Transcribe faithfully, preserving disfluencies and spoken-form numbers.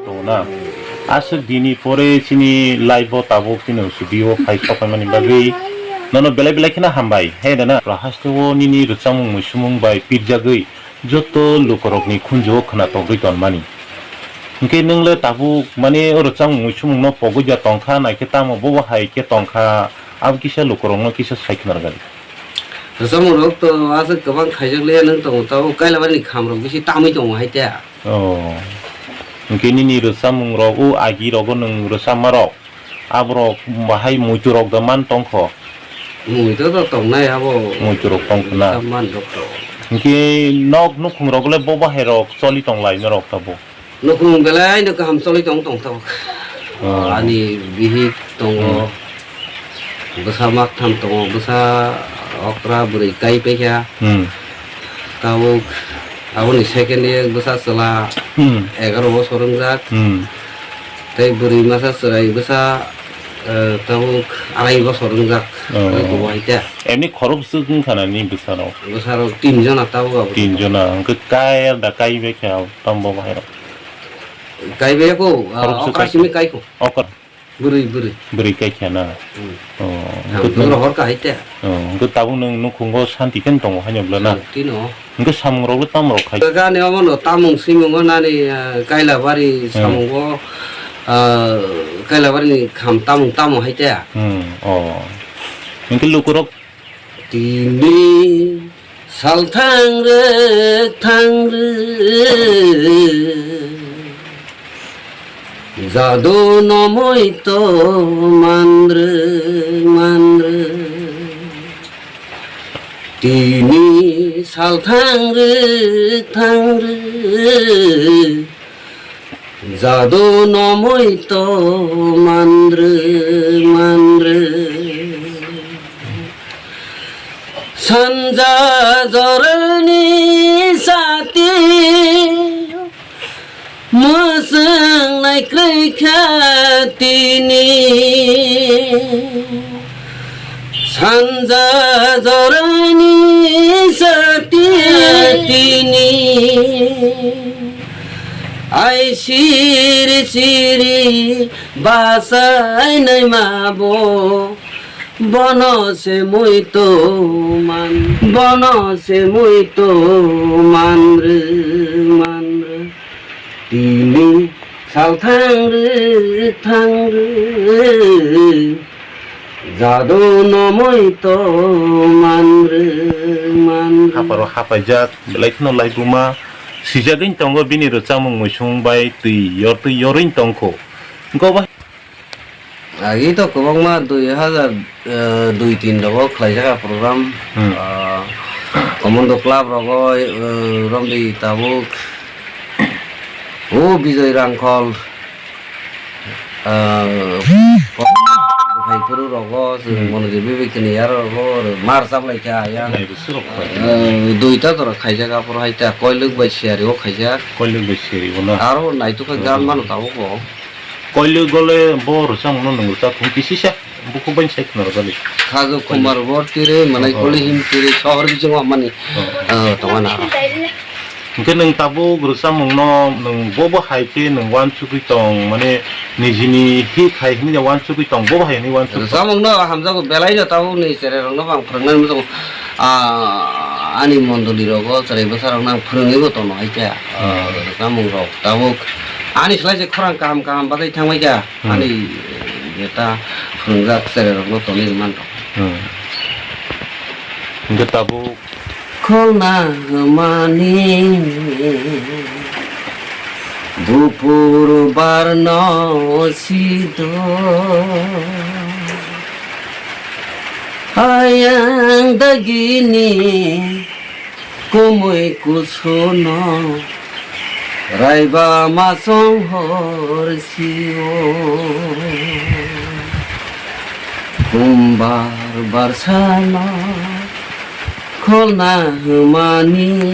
Tongo na. Aswk dini pore chini live o tabuk chini studio o phai sokphaimani bagwi nono belai belai kheno hambai. He da na? Haste o nini rwchapmung muisumung bai pirjagwi joto lukurokni khunju o khwna tongwi tonmani. Hwnkhe nwng le tabuk mane o rwchapmung muisumung no pogwi ja tongkha, naikhe tamo bobo hai khe tongkha, abo kisa lukurokno kisa sai khna rwgani. Rwchapmung rok to aswk kwbang khaijak le nwng tongo, tabuk Kailabari ni kham rok bisi tamwi tongo hai te. Oh. Hwnkhe nini rwchapmung rok o agi rogo nwng rwchapma rok, aborok bahai muitu rok da man tongkho? Muitu to tongnai abo. Muitu rok tongkho na? Rwchap man rok to. Hwnkhe nok nukhung rok le bo bahai rok choli tonglai norok tabuk? Nukhung belai no kaham choli tong tong tabuk. Oh. Ani bihik tongo. Hmm. Bwsa maktham tongo, bwsa okra bwrwi kai paikha. Hmm. Tabuk aboni second year bwsa chwla Hmm. egaroh bosor wngjak. Hmm. Tei bwrwi masa chwrai bwsa, eh, tabuk arai bosor wngjak. Oh. Tei kubo hai khe. Emni khorokbwswk wngkha na nini bwsarok? Bwsarok tin jona tabuk abo. Tin jona, hwnkhe kai da kai bai kha tambo bahai rok? Kai bai ko, ah, khorokbwswk okra kai simi kha? Kai ko. Okra. Bwrwi, bwrwi. Bwrwi kaikha na? Hmm. Oh, hwnkhe nwng rohor kahai te. Oh, hwnkhe tabuk nwng nukhungo santi khe tongo haino bwla na? Santi no. Hwnkhe samung rok le tamo rok khai? Gani omo no tamung simung o nani, ah, Kailabari Hmm. samung o, ah, Kailabari ni kham tamung tamo hai te. Hmm, oh. Hwnkhe lukurok Tini salthang rwk thang rwk, jadu nomoi to manrwk manrwk. Tini salthang rwk thang rwk, jadu nomoi to manrwk manrwk. Sanja jorani sati mwswng naikrwi kha tini. Sanja jorani sati tini. Ai siri siri bachai naima bo, bono se mui to man, bono se mui to manrwk manrwk. Tini salthang rwk thang rwk, jadu nomoi to manrwk manrwk. Haparo hapaijak, belai kheno laibuma swijagwi tongo bini rwchapmung muisung bai twi yor twi yorwi tongkho. Hwnkhe obo Agi to kwbangma dui hazar, eh, dui tin rogo khlaijak a program. Hmm. Ah, Commando Club rogo, eh, romdi tabuk. O Bijoy Rangkhol, ah, Bwkhaiphuru rogo, hmm, Monojit Bibik ni yar rogo, mar chaplai kha ya. Nai bwswk rok khlai. Eh, duita jora khaijak, aphuru hai ta Koilwk bai Siyari o khaijak. Koilwk bai Siyari o na? Aro naitukha gan mano tabuk bo. Koilwk gole bo rwchapmungno nwng rwchap thung kisisa bukhuk bai sai khna rwjali. Khaju Kumar bo tiri, manai Oh. Koli him tiri, sohor bisingo mani, Oh. ah, tongo na. Hwnkhe nwng tabuk rwchapmungno nwng bobo hai khe nwng uansugwi tong, mane nijini hik hai hwnwi uansugwi tong, bobo hai hwnwi uansugwi tong? Rwchapmungno hamjago belaino tabukni cherai rokno bo ang phwrwngnani muchungo, ah, ani mondoli rogo cherai bwsa rokno ang phwrwngwi bo tono hai khe, ah, Hmm. Rwchapmung rok tabuk ani slai se khorang kaham kaham bachai thangbai kha. Hmm. Ani, eh, jeta phwrwngjak cherai rokno tonwi rwmani rok. Hmm. Hwnkhe tabuk Kholna hwnmani buphur barno sido. Ayang dagini kumui kusuno raiba masong hor sio. Kumbar barsano kholna hwnmani